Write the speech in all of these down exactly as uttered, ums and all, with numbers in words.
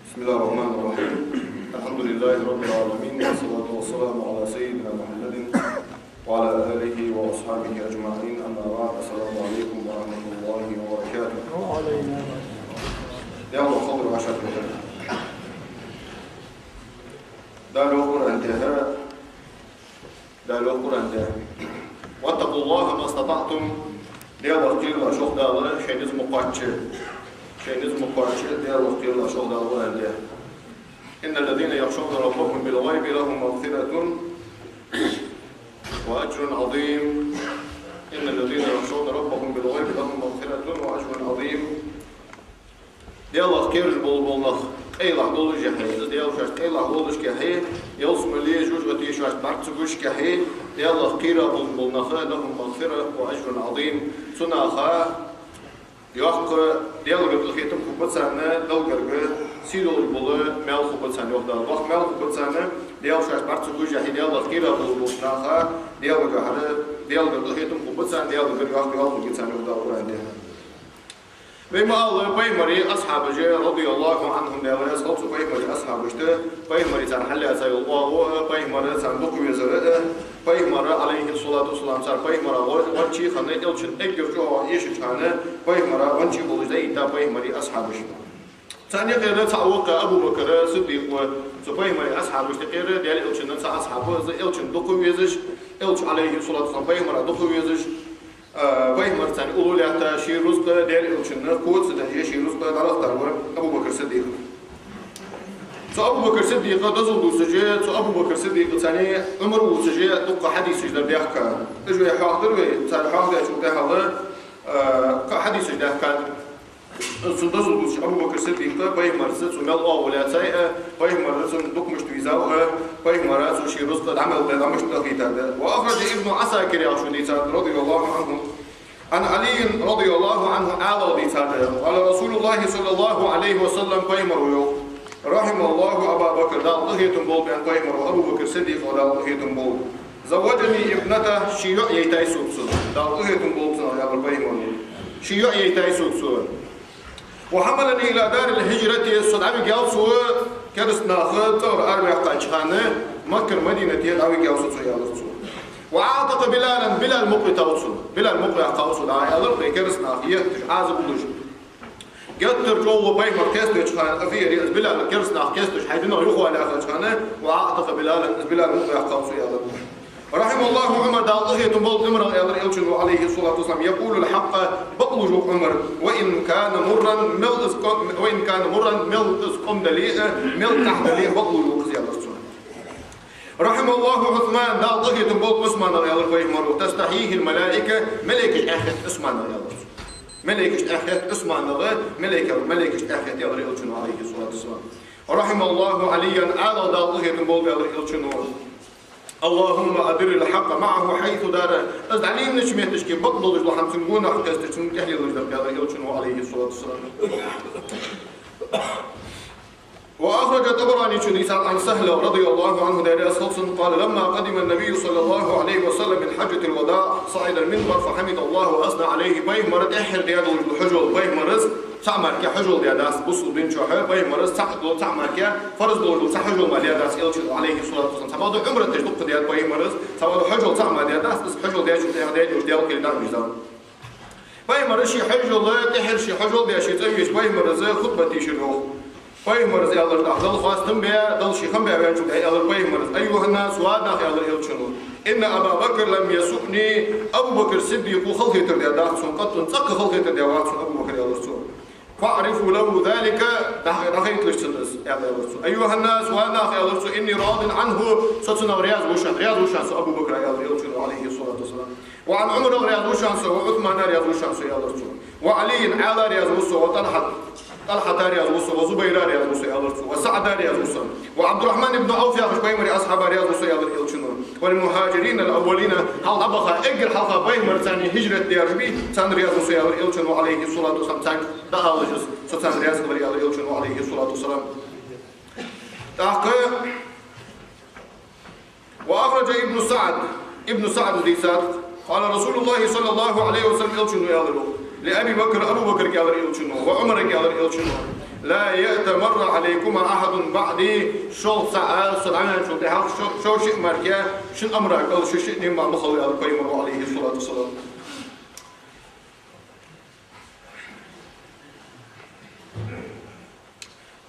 بسم الله الرحمن الرحيم. الحمد لله رب العالمين، والصلاة والسلام على سيدنا محمد وعلى آله وأصحابه أجمعين. أما بعد، السلام عليكم ورحمة الله وبركاته. وعليكم السلام. Дала йоах Къуръан тӀа. Дала йоах Къуръан тӀа: «واتقوا الله ما استطعتم». Даьлах кхералаш, йоах Дала, шоай низ ма кхоачча. Шоай низ ма кхоачча, Даьлах кхералаш, йоах Дала Къуръан тӀа. «إن الذين يخشون ربهم بالغيب لهم مغفرة وأجر عظيم». «إن الذين يخشون ربهم بالغيب لهم مغفرة وأجر عظيم». Даьлах кхераш бола, бола нах къайлах доллашехь, из Даьла шоашта къайлах воллашехь, ялсмале, жожагӀате шоашта бӀарг ца гуш хилча, Даьлах кхера болаш бола нах, «لهم مغفرة وأجر عظيم». Цу наха йоккха Даьлагара къахетам хургба царна, Даьлагара сий долаш бола маьл хургба царна, йоах Дала. Йоккха маьл хургба царна, Даьла шоашта бӀарг ца гуш хилча, Даьлах кхера болаш болча наха, Даьлагара, Даьлагара къахетам хургба царна, Даьлагара йоккха маьл хургья царна, йоах Дала Къуръан тӀа. Вай ма аллара, пайхамара асхьабаш, رضي الله عنهم, Даьла раьза хилва цу пайхамара асхьабашта, пайхамара царна хьалаьца йола оагӀув а, пайхамар царна дукха везар а, пайхамар, عليه الصلاة والسلام, цар пайхамара гӀо-, гӀончий хинна, элчан эггара чӀоагӀа эшача хана пайхамара гӀончий болаш дӀаэтта пайхамара асхьабаш. Царна юкъера цаӀ ва-кх Абу Бакр Сиддикъ, цу пайхамара асхьабашта юкъера, Даьла элчан цаӀ асхьаб ва из, элчан дукха везаш, элча, عليه الصلاة والسلام, пайхамара дукха везаш, а, пайхамар царна уллув лаьтта, ший рузкъа Даьла элчанна коа ца деш, ший рузкъа дӀалахийтар ва Абу Бакр Сиддикъ. Цу Абу Бакр Сиддикъа дозал дувцаш, цу Абу Бакр Сиддикъаца цхьана Ӏумар вувцаш, дукха хьадисаш дар даьхкад. Уж вай хьоахадир вай, цар хьоахадаьчул тӀехьагӀа, а, кхы хьадисаш даьхкад. Цу дозал дувцаш Абу Бакр Сиддикъа пайхамарца цу мел оагӀув лаьцай а, пайхамар цунна дукха мишта везав а, пайхамара цу ший рузкъа дӀа мел да, дӀа мишта дахийтад а. وأخرج ابن عساكر яхаш ва дийцад, رضي الله عنه. عن علي رضي الله عنه, Ӏаьлас дийцад: قال رسول الله صلى الله عليه وسلم, пайхамара йоах: «رحم الله أبا بكر», Дала къахетам болба аьнна пайхамара Абу Бакр Сиддикъах, Дала къахетам болба. «زوجني ابنته», ший йоӀ яйтай сога цо. Дала къахетам болба цунах, аьлар пайхамара. Ший йоӀ яйтай сога цо. «وحملني إلى دار الهجرة», со дӀавигав цо керастанаха цӀагӀара араваьккхача хана, Маккара Мадинате дӀавигав со цо, аьлар цо. «وأعتق بلالا», Билал мукъавитав цо. Билал мукъаваьккхав цо, дӀа аьлар, вай керастанаха етташ, Ӏазап луш. Геттара чӀоагӀа пайхамар кхестача хана, афиери, из Билал керастанаха кхесташ, хьай динах юхавала аьннача хана, «وأعتق بلالا», из Билал мукъаваьккхав цо, аьлар. «رحم الله عمر», Дала къахетам болба Ӏумарах, аьлар элчано, عليه الصلاة والسلام, «يقول الحق», бакълувш ва-кх Ӏумар, «وإن كان مرا», мел из къо-, «وإن كان مرا», мел из къома дале а, мел кхахьа дале а, бакълувш ва-кх из, аьлар цо. «رحم الله عثمان», Дала къахетам болба Ӏусманах, аьлар пайхамара, «تستحيه الملائكة», малайкаш Ӏеххетт Ӏусманах, аьлар цо. Малайкаш Ӏеххетт Ӏусманах, малайка-, малайкаш Ӏеххетт, аьлар элчано, عليه الصلاة والسلام. «رحم الله عليا», Ӏаьлас Дала къахетам болба, аьлар элчано. «اللهم أدر الحق معه حيث دار». Из дӀалийнача метташка бакъдолаш дола хӀама цун гонахьа кхесташ, цунна тӀехьа лелаш дар, аьлар элчано, عليه الصلاة والسلام. وأخرج الطبراني, цо дийцад, عن سهل رضي الله عنه, Даьла раьза хилва цунна, قال: «لما قدم النبي صلى الله عليه وسلم من حجة الوداع صعد المنبر فحمد الله وأثنى عليه». Пайхамар тӀеххьара даь долаш дола хьажол, пайхамара цхьа мара хьажол даьдац бусалба дина чухь, пайхамара цхьа долча цхьа мара, фарз долаш дола цхьа хьажол мара даьдац элчано, عليه الصلاة والسلام. Цхьабакъда Ӏумрат деш дукха даьд пайхамара, цхьабакъда хьажол цхьа мара даьдац, из хьажол даьчул тӀехьагӀа Даьла элча Даьла кхеле дӀавийрзав. Пайхамара ший хьажол, тӀеххьара ший хьажол даь, ший цӀавеча пайхамара хутба дийшар йоах. Пайхамара аьлар тӀаккха, Далла хоастам баь, Далла ший хам баь ваьнначул тӀехьагӀа аьлар пайхамара: «أيها الناس, ва нах, аьлар элчано, إن أبا بكر لم يسؤني, Абу Бакр Сиддикъо халахетар даьдац сона, قط, цӀаккха халахетар даь вац сона Абу Бакр», аьлар цо. «فاعرفوا له ذلك, дӀа-, дӀахайталаш цунна из», аьлар цо. «أيها الناس, ва нах, аьлар цо, إني راض عنه, со цунах раьза ва шоана, раьза ва шоана со Абу Бакра», аьлар элчано, عليه الصلاة والسلام. «وعن عمر, раьза ва шоана со, وعن عثمان, раьза ва шоана со», аьлар цо. «وعلي, Ӏаьла раьза ва со, وطلحة, ТӀалхьата раьза ва со, وزبير, раьза ва со», аьлар цо. «وسعد, раьза ва со, وعبد الرحمن بن عوف, яхаш пайхамара асхьабаш, раьза ва со», аьлар элчано. «والمهاجرين الأولين, хьалха дӀабаха, эггара хьалха пайхамарца хӀижрат даьраш ба, царна раьза ва со», аьлар элчано, عليه الصلاة والسلام. Царга дӀаалалаш, со царна раьза хилар, аьлар элчано, عليه الصلاة والسلام. ТӀаккха وأخرج ابن سعد, Ибн СаӀда дийцад, قال رسول الله صلى الله عليه وسلم, элчано аьлар йоах, لأبي بكر, Абу Бакрага аьлар элчано, وعمر, аьлар элчано: لا يأتمر عليكما أحد بعدي. Шул цхьа а со дӀаваьнначул тӀехьагӀа шо-, шо шиъ мара шун амара кӀал шу шиъ нима ма хила, аьлар пайхамара, عليه الصلاة والسلام.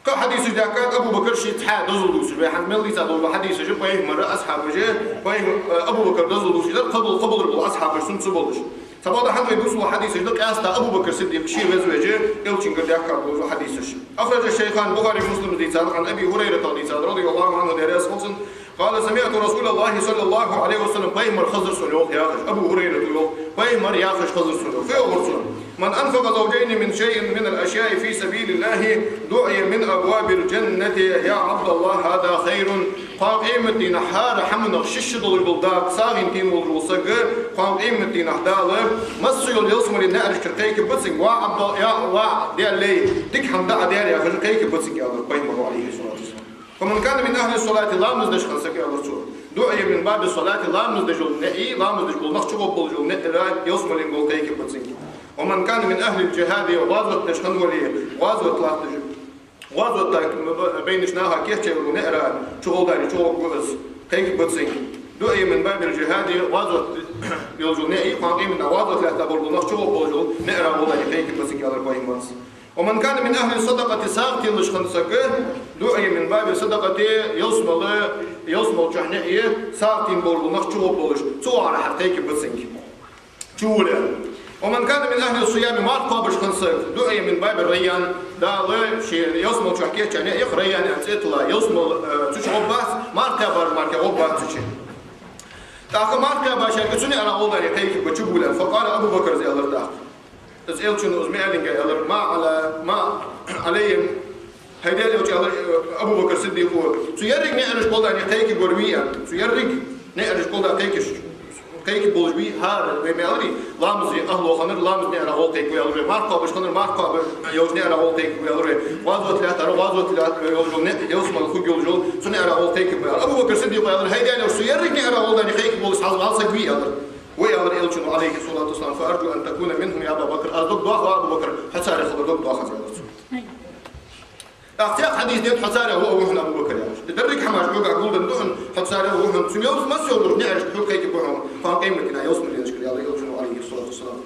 Кхы хьадисаш даьхкад Абу Бакр ший цхьа дозал дувцаш. Вай хӀанз мел дийца дола хьадисаш пайхамара асхьабаша, пайхам-, Абу Бакр дозал дувцаш дар, кхыбола, кхыболаш бола асхьабаш цунца болаш. Цхьабакъда хӀанз вай дувцаш дола хьадисаш да къаьстта Абу Бакр Сиддикъа ше везвеш, элчангара даьхкад дола хьадисаш. أخرج الشيخان, Бухаре, Муслима дийцад, عن أبي هريرة дийцад, رضي الله عنه, Даьла раьза хилва цунна, قال: سمعت رسول الله صلى الله عليه وسلم, пайхамар хазар сона йоах, яхаш, Абу ХӀурайрата йоах, пайхамар яхаш хазар сона йоах. Фу йоах цо: من أنفق زوجين من شيء من الأشياء في سبيل الله دعي من أبواب الجنة: يا عبد الله، هذا خير. Кхоана къематдийнахьа хӀара хӀаманах шишша долаш дола дакъа сагӀийна тийна волаш вола саг, кхоана къематдийнахьа Дала масса йола ялсмален наӀарашкара кхайкаргба цунга: ва Ӏабдал-, я, ва Даьла лай, дика хӀама дӀа Ӏа даьр, яхаш, кхайкаргба цунга, аьлар пайхамара, عليه الصلاة والسلام. ومن كان من أهل الصلاة, ламаз деш хинна саг, аьлар цо, دعي من باب الصلاة, ламаз деш йола наӀи, ламаз деш бола нах чугӀоргболаш йола наӀара ялсмален гӀолла кхайкаргба цунга. ومن كان من أهل الجهاد, гӀазот деш хинна вале, гӀазот латташ, гӀазота байнача наха кийчъяь йола наӀара чугӀолла даре, чугӀоргва из, кхайкаргба цунга. دعي من باب الجهاد, гӀазот йолаш йола наӀи, кхоана къематдийнахьа гӀазот лаьтта болаш бола нах чугӀоргболаш йола наӀара гӀолла даре кхайкаргба цунга, аьлар пайхамара. ومن كان من أهل الصدقة, сагӀа тиллаш хинна саг, دعي من باب الصدقة, ялсмала, ялсмала чу наӀи, сагӀа тилла болаш бола нах чугӀоргболаш, цу оагӀорахьара кхайкаргба цунга. Чувулле. ومن كان من أهل الصيام, марха кхоабаш хинна саг, دعي من باب الريان, Дала ший ялсмала чу кийчъяь наӀех Райян аьнна цӀи тилла, ялсмала, э, цу чу гӀоргбац, марха кхаьбараш мара гӀоргбац цу чу. ТӀаккха марха кхаьбачунга цу наӀара гӀолла даре кхайкаргба, чувулле. فقال أبو بكر, из аьлар тӀаккха. Из элчано из ма аьллинге аьлар: ما على, ما علي, хӀай Даьла элча, аьлар Абу Бакр Сиддикъо, цу еррига наӀарашка гӀолла даре кхайкаргвар вий, аьнна. Цу еррига наӀарашка гӀолла даре кхайкаш, кхайкаргболаш вий, хӀара, вай ма аьларий, ламаза ахӀло хиннар ламаза наӀара гӀолла кхайкаргва, аьлар вай, марха кхоабаш хиннар марха кхоабаш йолча наӀара гӀолла кхайкаргва, аьлар вай, гӀазот лаьттар гӀазот лаьтта йолаш йола наӀ-, ялсмала хургйолаш йола, цу наӀара гӀолла кхайкаргва, аьлар. Абу Бакр Сиддикъо аьлар: хӀай Даьла элча, цу еррига наӀара гӀолла даре кхайкаргболаш хьал, хьал саг вий, аьлар. Вай, аьлар элчано, عليه الصلاة والسلام: فأرجو أن تكون منهم يا أبا بكر. Аз дог доах, ва Абу Бакр, хьо царех хилар дог доах аз, аьлар цо. ТӀаккха цхьаькха хьадис денад: хьо царех ва, ва хьона, Абу Бакр, аьлар. Деррига хӀамаш хьога гулденна да хьона, хьо царех ва хьона. Цу ялсмала, масса йолча наӀарашка хьога кхайкаргба хьона, кхоана къематдийнахьа ялсмален наӀарашкара, аьлар элчано, عليه الصلاة والسلام.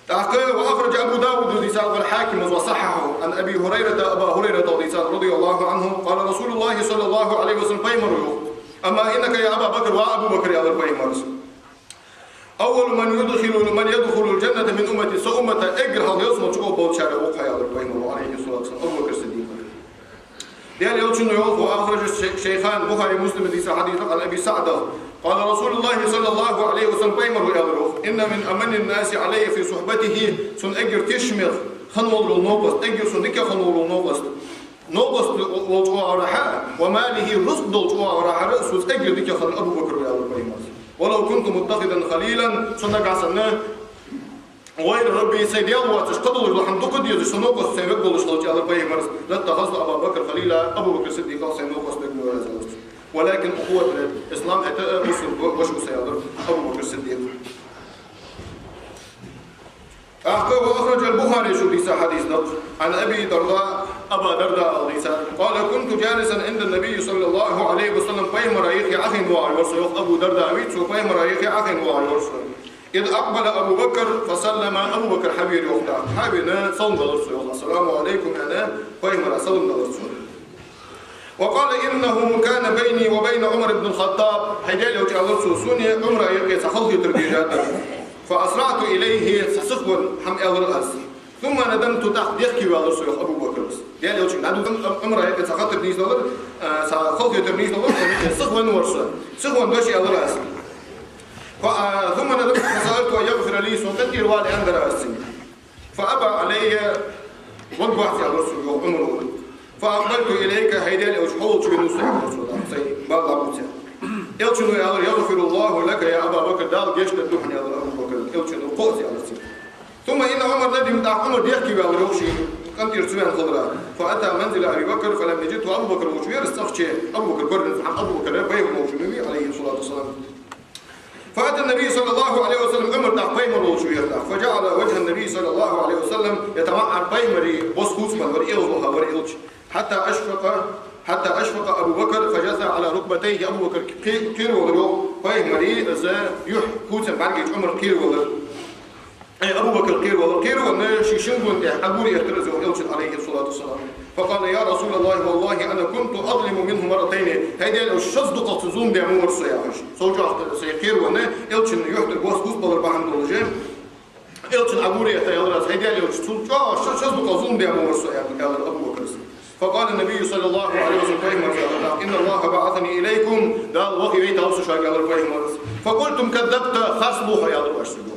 ТӀаккха وأخرج أبو داود, дийцад, والحاكم, وصححه, عن أبي هريرة, Абу ХӀурайрата дийцад, رضي الله عنه, قال رسول الله صلى الله عليه وسلم, пайхамара йоах: أما إنك يا أبا بكر, ва Абу Бакр, аьлар пайхамара, أول من يدخل, من يدخل الجنة من أمتي, са уммата эггара хьалха ялсмала чугӀоргболчарех ва хьо, аьлар пайхамара, عليه الصلاة والسلام, Абу Бакр Сиддикъа. Даьла элчано йоах, وأخرج الشيخان, Бухаре, Муслима дийца хьадис да, عن أبي سعدة, قال رسول الله صلى الله عليه وسلم, пайхамара аьлар йоах: إن من أمن الناس علي في صحبته, сона эггара тешаме хинна волаш вола новкъост, эггара сона дикагӀа хинна волаш вола новкъост, новкъост волча оагӀорахьара, وماله, рузкъа долча оагӀорахьара соца эггара дикагӀа хиннар Абу Бакр ва, аьлар пайхамара. ولو كنت متخذا خليلا, со нагахьа санна, غير ربي, сай Даьла воацаш, кхыдолаш дола хӀама дукха дезаш, со новкъост сайна вергволаш хилча, аьлар пайхамара, لاتخذت أبا بكر خليلا, Абу Бакр Сиддикъах сай новкъост вергвар аз, аьлар цо. ولكن أخوة الإسلام, это бусалба воша ва са, аьлар Абу Бакр Сиддикъа. ТӀаккха وأخرج البخاري, шо дийца хьадис да, عن أبي الدرداء, Аба Дардаъ аьлар дийца, قال: كنت جالسا عند النبي صلى الله عليه وسلم, пайхамара юхе Ӏохайна воагӀаш вар со, йоах, Абу Дардаъ вий, цо пайхамара юхе Ӏохайна воагӀаш вар со. إذ أقبل أبو بكر فسلم, Абу Бакр хьавера, йоах, тӀаккха. Хьавена, салам далар цо, йоах: السلام عليكم, аьнна, пайхамара салам далар цо. وقال: إنه كان بيني وبين عمر بن الخطاب, хӀай Даьла элча, аьлар цо, сона Ӏумара юкъе цхьа халахетар дийша дар. فأسرعت إليه, цхьа сиха венна хӀама аьлар аз. ثم ندمت, тӀаккха дехкеваьлар со, йоах, Абу Бакра. Даьла элчанга дӀадувцар, Ӏумара юкъе цхьа хатар нийсделар, а, цхьа халахетар нийсделар, сиха венна вар со. Сиха венна дош аьлар аз. Фа-, а, ثم ندمت فسألته أن يغفر لي, сона къинтӀера вала аьннадар аз цунга. فأبى علي, варгвац аьлар цо, йоах, Ӏумара. فأقبلت إليك, хӀай Даьла элча, хьо волча венав со, аьлар цо, тӀаккха сай бала дӀабувца. Элчано аьлар: يغفر الله لك يا أبا بكر, Дала гешт дергда хьона, аьлар, Абу Бакра. Элчано кхоъ ца аьлар цунга. ثم إن عمر ندم, тӀаккха Ӏумар дехкеваьлар, йоах, ший къинтӀера ца ваьнна хилара. فأتى منزل أبي بكر فلم يجده أبو بكر, волча венавац цӀагӀа чу, Абу Бакр баргбар хӀама, Абу Бакр байхьа волча венав, عليه الصلاة والسلام. فأتى النبي صلى الله عليه وسلم, Ӏумар тӀаккха пайхамар волча веара тӀаккха. فجعل وجه النبي صلى الله عليه وسلم يتمعر, пайхамара бос хувцабенна вар, эгӀаз ваха вар элча. حتى أشفق، حتى أشفق أبو بكر فجثى على ركبتيه, Абу Бакр кхе-, кхеравелар, йоах, пайхамара из юхь хувцабенна бӀаргашта Ӏумар кхеравелар. Э, Абу Бакр кхеравелар, кхеравенна ший шин гон тӀа Ӏогур эттар из, йоах, элчанна, عليه الصلاة والسلام. فقال: يا رسول الله، والله أنا كنت أظلم منه مرتين. ХӀай Даьла элча, шозза дукхагӀа цунна зулам даь ма вар со, яхаш. Цул чӀоагӀа сай кхеравенна, элчан юхь тӀара бос хувцабалар бахьан долаш, элчанна Ӏогур этта аьлар аз: хӀай Даьла элча, цул чӀоагӀа шо-, шозза дукхагӀа зулам даь ма вар со, аьлар, аьлар Абу Бакра. فقال النبي صلى الله عليه وسلم, пайхамара аьлар тӀаккха: إن الله بعثني إليكم, Дала вахе вайтав со шуга, аьлар пайхамара. فقلتم كذبت, харц лув хьо, аьлар оаш сога.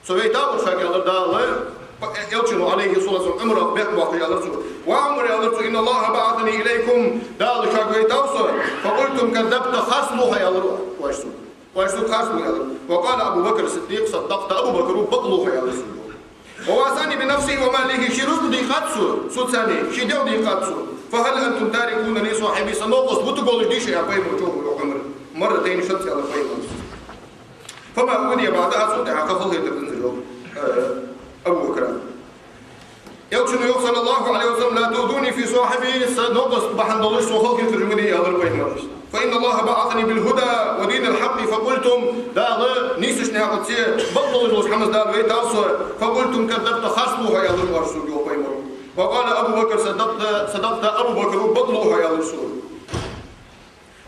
Со вайтав шуга, аьлар Дала, элчано, عليه الصلاة والسلام, Ӏумарах бехк боаккхаш, аьлар цо. Ва Ӏумар, аьлар цо, إن الله بعثني إليكم, Дала шуга вайтав со. فقلتم كذبت, харц лув хьо, аьлар оаш сога. Оаш сога харц лув, аьлар. وقال أبو بكر الصديق: صدقت, Абу Бакра бакълув хьо, аьлар цо. وواساني بنفسه وماله, ший рузкъа дийкъад цо, соца, ший дегӀ дийкъад цо. فهل أنتم تاركون لي صاحبي, са новкъост вутаргволаш дий шо, аьлар пайхамара, йоах Ӏумара. مرتين, шозза, аьлар пайхамара. فما أوذي بعدها, цул тӀехьагӀа кхы халахетар дензар, йоах, э, Абу Бакра. Элчано йоах, صلى الله عليه وسلم: لا تؤذوني في صاحبي, са новкъост бахьан долаш сона халахетар ма де, аьлар пайхамара. فإن الله بعثني بالهدى ودين الحق فقلتم, Дала нийсача наькъаца бакъдолаш долча хӀамаца Дала вайтав со. فقلتم كذبت, харц лув хьо, аьлар оаш сога, йоах пайхамара. وقال أبو بكر: صدقت, صدقت, Абу Бакра бакълув хьо, аьлар цо.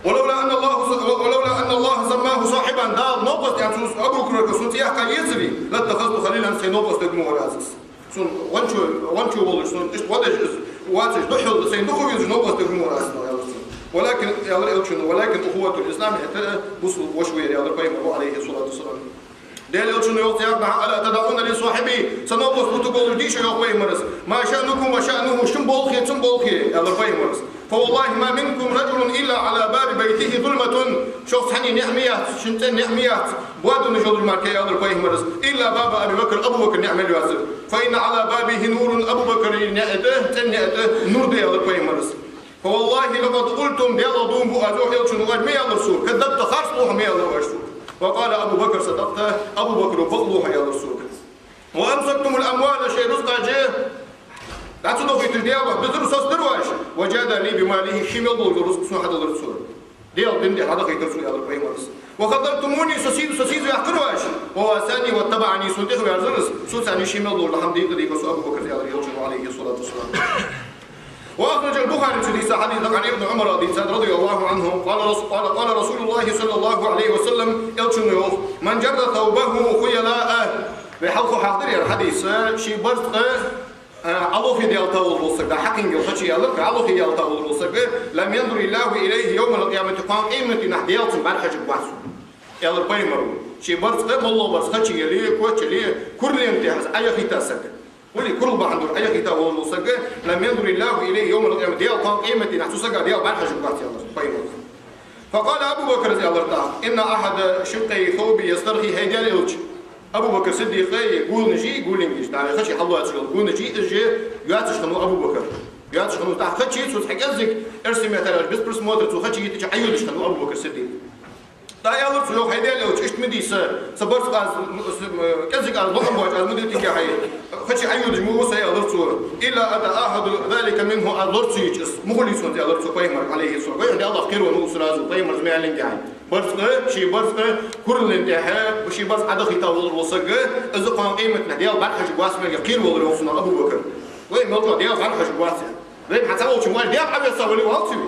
ولولا أن الله، ولولا أن الله سماه صاحبا, Дала новкъост аьнна цо, Абу Бакра, сона цӀи яьккха ецаре, لاتخذته خليلا, сай новкъост дергма вар аз из. Сона веннача, веннача волаш, сона иштта водаш из, вацаш, духьал сайна дукха везаш новкъост дергма вар аз из, аьлар цо. ولكن, аьлар элчано, ولكن أخوة الإسلام, хӀаьта бусалба воша ва ер, аьлар пайхамара, عليه الصلاة والسلام. Даьла элчано йоах цхьан наха: ألا تدعون لي صاحبي, са новкъост вутаргволаш дий шо, йоах пайхамара. ما شأنكم وشأنه, шун болх е, цун болх е, аьлар пайхамара. فوالله ما منكم رجل إلا على باب بيته ظلمة, шух цхьанне ниӀ ма яц, шун цӀен ниӀ ма яц, боадонаш йолаш мара, аьлар пайхамара, إلا باب أبي بكر, Абу Бакра ниӀ мел йоацар. فإن على بابه نور, Абу Бакра ниӀа тӀа, цӀен ниӀа тӀа нур да, аьлар пайхамара. فوالله لقد قلتم, Даьлах дув буъ аз, йоах элчано, оаш ма аьлар сога, كذبت, харц лув хьо, ма аьлар оаш сога. وقال أبو بكر: صدقت, Абу Бакра бакълув хьо, аьлар сога. وأمسكتم الأموال, шоай рузкъаш дӀа ца дохийташ, Даьлах дитар, соцадар оаш. وجادى لي بماله, ший мел долча рузкъа сона хьадалар цо. Даьла дина тӀа хьадахийтар цо, аьлар пайхамара. وخذلتموني, со сий-, со сийдоаккхар оаш. وواساني واتبعني, сона тӀехьаваьзар из, соца ший мел долча хӀама дийкъа дийкъар со, Абу Бакра, аьлар элчано, عليه الصلاة والسلام. وأخرج البخاري, цо дийца хьадис да, عن ابن عمر, дийцад, رضي الله عنه, قال رس-, قال، قال رسول الله صلى الله عليه وسلم, элчано йоах: من جر ثوبه خيلاء, вай хьалха хьоахадир ер хьадис, ший барзкъа, а, Ӏолохе даьлла товр волча сага, хьакхийна хачи ялар, Ӏолохе даьлла товр волча сага, لم ينظر الله إليه يوم القيامة, кхоана къематдийнахьа Даьла цунна бӀарахьежаргвац, аьлар пайхамара. Ший барзкъа, моллагӀа барзкъа хачи яле, коча яле, курален тӀа из Ӏояхийта саг. Хуле, курал бахьан долаш Ӏояхийта волаш вола саг, لم ينظر الله إليه يوم القيامة, Даьла, кхоана къематдийнахьа цу сага Даьла бӀарахьежаргвац, аьлар пайхамара. فقال أبو بكر, аьлар тӀаккха: إن أحد شقي ثوبي يسترخي, хӀай Даьла элча, Абу Бакр Сиддикъа гонаш, гулингаш, тӀаккха хачи хьалоацаш йола гонаш, уж йоацаш хиннав Абу Бакр. Йоацаш хиннав, тӀаккха хачи цо цхьа кӀеззига, эрсий меттала аьлча, без присмотра цо хачи йитача Ӏойодаш хиннав Абу Бакр Сиддикъ. ТӀаккха аьлар цо, йоах: хӀай Даьла элча, иштта ма дий са, са барзкъа аз, кӀеззига аз лоӀам боацаш, аз ма дитинге хьай, хачи Ӏойодаш ма ва со, аьлар цо. إلا أتعاهد ذلك منه, аз лорацийча из ма хулий сона, аьлар цо пайхамарга, عليه الصلاة والسلام. Вай Даьлах кхеравеннав из сразу, пайхамара ма аьллинге хьай. Барзкъа, ший барзкъа курален тӀа, ший барзкъа Ӏодахийта волаш вола саг, из кхоана къематдийнахьа Даьла бӀарахьежаргвац, аьнна кхеравелар, йоах, цунах Абу Бакр. Вай мел чӀоагӀа Даьла бӀарахьежаргвац. Вай хьа ца волча вай Даьла Ӏовесса вале валац вай.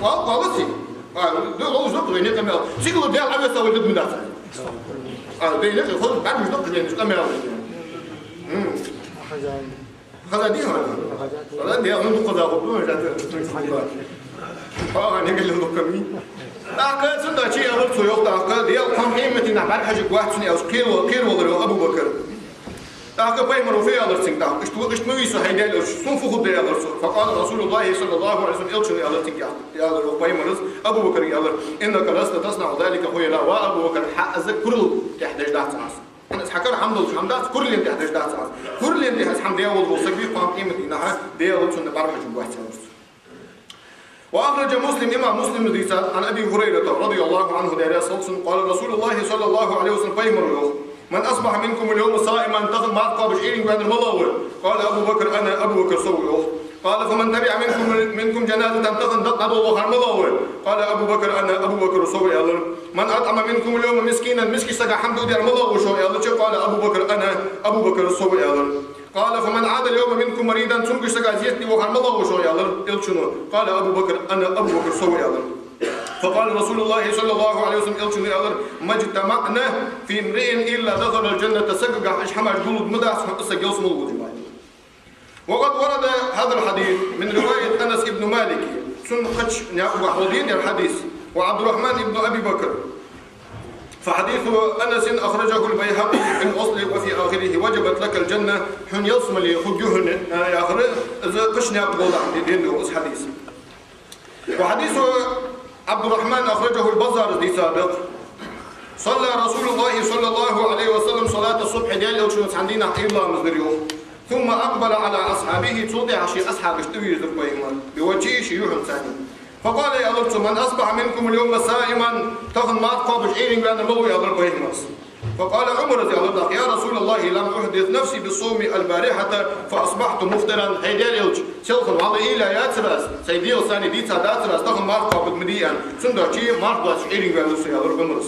Вал, валац. А, ду, ловш дукха вай никъ мел. Сигала Даьла Ӏовесса вале дуда дац. А, вай никъ хоза бӀаргаш дукха вай никъ мел. М. Хаза дий хьона? Хаза дий, хьона дукха хаза хургда, хьона жата. Хьо а никъ лил дукха ми. ТӀаккха цунна чу аьлар цо, йоах, тӀаккха Даьла кхоана къематдийнахьа бӀарахьежаргвац цунна, аьлар, кхеравелар, кхеравелар, йоах, Абу Бакр. ТӀаккха пайхамара фу аьлар цунга тӀаккха? Иштта, иштта ма вий со, хӀай Даьла элча, сона фу хургда, аьлар цо. فقال رسول الله صلى الله عليه وسلم, элчано аьлар цунга, аьлар, йоах, пайхамара Абу Бакрга аьлар: إنك لست تصنع ذلك خيلاء, ва Абу Бакр, хьа из курал тӀа деш дац хьо из. Из хьа кара хӀама долаш хӀама дац, курален тӀа деш дац хьо из. Курален тӀа из хӀама даь волаш вола саг вий, кхоана къематдийнахьа Даьла цунна бӀарахьежаргвац, аьлар цо. وأخرج مسلم, имам Муслима дийцад, عن أبي هريرة رضي الله عنه, Даьла раьза хилва цунна, قال رسول الله صلى الله عليه وسلم, пайхамара йоах: من أصبح منكم اليوم صائما, тахан марха кхоабаш Ӏуйранга ваьннар малав вай? قال أبو بكر: أنا, Абу Бакр со ва, йоах. قال فمن تبع منكم, منكم جنازة, тахан дакъа дӀадолла вахар малав вай? قال أبو بكر: أنا, Абу Бакр со ва, аьлар. من أطعم منكم اليوم مسكينا, мискача сага хӀама дуадаьр малав вай шоай, аьлча, قال أبو بكر: أنا, Абу Бакр со ва, аьлар. قال فمن عاد اليوم منكم مريضا, цунгаш сага зерат де вахар малав вай шоай, аьлар Элчано. قال أبو بكر: أنا, Абу Бакр со ва, аьлар. فقال رسول الله صلى الله عليه وسلم, Элчано аьлар: ما اجتمعن في امرئ إلا دخل الجنة, сагагахь уж хӀамаш гуллуш ма дац, хӀанз саг ялсмала вугуж май. وقد ورد هذا الحديث من رواية أنس بن مالك, цун кхыча наькъа гӀолла денар хьадис, وعبد الرحمن بن أبي بكر. فحديث أنس أخرجه البيهقي في الوصل وفي آخره: وجبت لك الجنة, хьона ялсмала хургья хьона, э, яхар, из кхыча наькъа гӀолла денар из хьадис. وحديث عبد الرحمن أخرجه البزار, из дийцад. صلى رسول الله صلى الله عليه وسلم صلاة الصبح, Даьла Элчано цхьан дийнахьа Ӏуйра ламаз дир, йоах. ثم أقبل على أصحابه, цул тӀехьагӀа ший асхьабашта тӀавийрзар пайхамар, بوجهه, ший юхьанца. فقال, аьлар цо: من أصبح منكم اليوم صائما, тахан марха кхоабаш Ӏуйранга ваьннар малав вай, аьлар пайхамара. فقال عمر, из аьлар тӀаккха: يا رسول الله لم أحدث نفسي بالصوم البارحة فأصبحت مفطرا. ХӀай Даьла Элча, селхан вӀалла уйла яцар аз, сай дегӀаца цхьанне дийцад аз, тахан марха кхоабаргда ма дий аьнна, цудухьа марха доацаш Ӏуйранга ваьннав со, аьлар Ӏумара.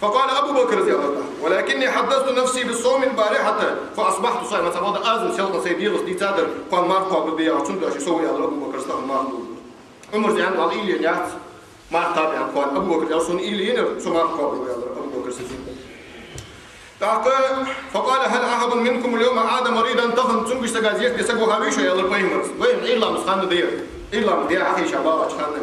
فقال أبو بكر, из аьлар тӀаккха: ولكني حدثت نفسي بالصوم البارحة فأصبحت صائما. Цхьа бакъда аз-м селхан сай дегӀаца дийцадар, кхоана марха кхоабаргда яхаш, цудухьа со ва, аьлар Абу Бакра, тахан марха доацаш. Ӏумара аьннад: вӀалла уйла яц, марха кхоаб аьнна, кхоана. Абу Бакра аьлар: сона уйла енар, со марха кхоабаргва, аьлар Абу Бакра. ТӀаккха: فقال هل أحد منكم اليوم عاد مريضا, тахан цунгаш сага зерат де саг ваха вий шоай, аьлар пайхамара. Вай Ӏуйра ламаза хана да ер. Ӏуйра ламаз де Ӏохайша багӀача хана.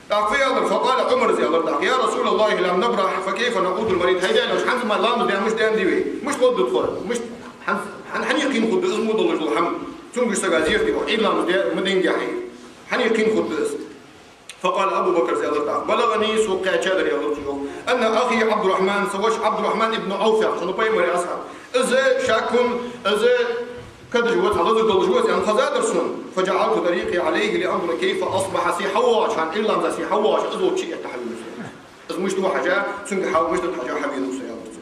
ТӀаккха аьлар, فقال عمر, из аьлар тӀаккха: يا رسول الله لم نبرح فكيف نعود المريض. ХӀай Даьла Элча, хӀанз мара ламаз даь мишта даьннадий вай? Мишта ловргда тхо? Мишта, хӀан-, хӀан-, хьанна яьккхина хургда из мо долаш дола хӀама? Цунгаш сага зерат де ваха, Ӏуйра ламаз де ма динге хьай. Хьанна яьккхина хургда из? فقال أبو بكر, из аьлар тӀаккха: بلغني, сога кхаьчадар, аьлар цо, йоах, أن أخي عبد الرحمن, са воша Ӏабдуррахьман ибн Ӏавф яхаш хиннав пайхамара асхьаб. Из шаккхе, из кадаж ва, цхьа лазар долаш ва из, аьнна хезадар сона. فجعلت طريقي عليه لأنظر كيف أصبح, се хьавоагӀача хана, Ӏуйра ламаза се хьавоагӀача, из волча чу этта хьавенав со. Из мишта ва хьажа, цунга хьал мишта да хьажа хьавенав со, аьлар цо.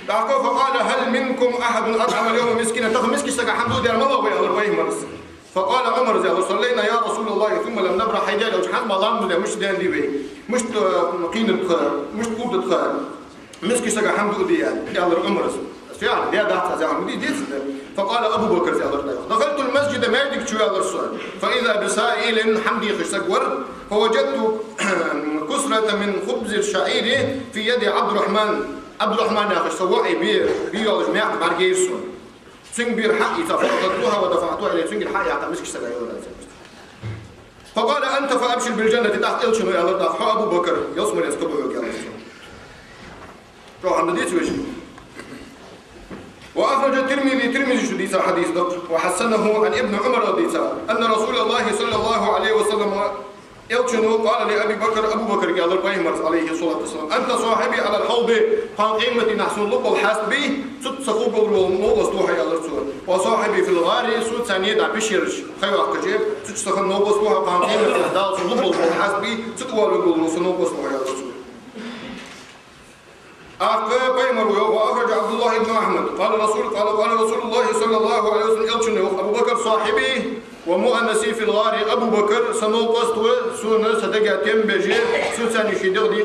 ТӀаккха: فقال هل منكم أحد أطعم اليوم مسكينا, тахан мискача сага хӀама дуадаьр малав вай, аьлар пайхамара. فقال عمر, из аьлар: صلينا يا رسول الله ثم لم نبرح. ХӀай Даьла Элча, хӀанз мара ламаз даь мишта даьннадий вай? Мишта, э, кхийнаргда тха, мишта кхувргда тха, мискача сага хӀама дуадий, аьлар Ӏумара. Аз фу яхар, даь дац аз яхар ма дий, деций? فقال أبو بكر, из аьлар тӀаккха: دخلت المسجد, маьждига чу ваьлар со. فإذا بسائل, хӀама дехаш саг вар. فوجدت كسرة من خبز الشعير في يد عبد الرحمن. Ӏабдуррахьман яхаш са воӀа бе, бе йолаш маькх бӀаргайайра сона. Цунга бера хьаийца, فأخذتها ودفعتها إليه, цунгара хьаяьккха мискача сага йолар аз. فقال أنت فأبشر بالجنة, тӀаккха Элчано аьлар тӀаккха: хьо, Абу Бакр, ялсмале кхаба хьога, аьлар цо. ЧӀоагӀа хӀама да, деций вай? وأخرج الترمذي, Тирмизе дийца хьадис да, وحسنه, عن ابن عمر дийца, أن رسول الله صلى الله عليه وسلم, Элчано, قال لأبي بكر, Абу Бакрга аьлар пайхамара, عليه الصلاة والسلام: أنت صاحبي على الحوض, кхоана къематдийнахьа сона лургбола хьаст бий, цу тӀа са хургволаш вола новкъост ва хьо, аьлар цо. وصاحبي في الغار, со цхьанне дӀа пещераш ха йоаккхача, цу чу са хинна новкъост ва хьо, кхоана къематдийнахьа Дала сона лургбола хьаст бий, цу тӀа воалларгволаш вола са новкъост ва хьо, аьлар цо. ТӀаккха пайхамара йоах, وأخرج عبد الله بن أحمد, قال رسول، قال، قال رسول الله صلى الله عليه وسلم, Элчано йоах: أبو بكر صاحبي ومؤنسي في الغار, Абу Бакр са новкъост ва, сона са дега тем беш, со цунца ши дегӀ